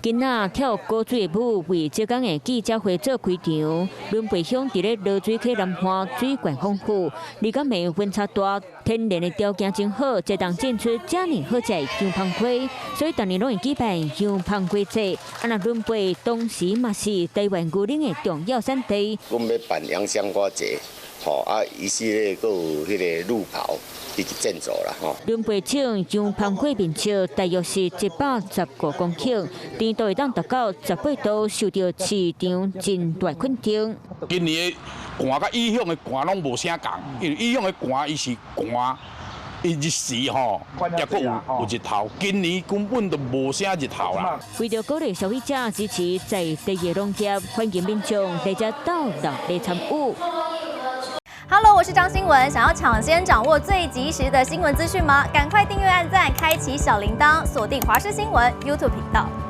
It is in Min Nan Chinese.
囡仔跳高水的舞，為這工的記者會做開場。崙背鄉佇咧濁水溪南岸，水源豐富，離港的溫差大，天然的條件真好，才當種出遮爾好食的香蜂花，所以逐年攏會舉辦香蜂花節。啊，若崙背當時嘛是台灣牛奶的重要產地。阮欲辦洋香瓜節，吼啊，伊是咧閣有彼个路跑以及贊助啦，吼。崙背種香蜂花面積大約是115公頃，甜度會當達到18度，受著市場真大肯定。今年的寒佮以往的寒攏無啥仝，因為以往的寒伊是寒，伊日時吼抑閣有日頭，今年根本就無啥日頭啦。為著鼓勵消費者支持在地的農業，歡迎民眾來遮鬥鬧來參與。 Hello，我是張新聞。想要搶先掌握最及時的新聞資訊嗎？趕快訂閱、按讚、開啟小鈴鐺，鎖定華視新聞 YouTube 頻道。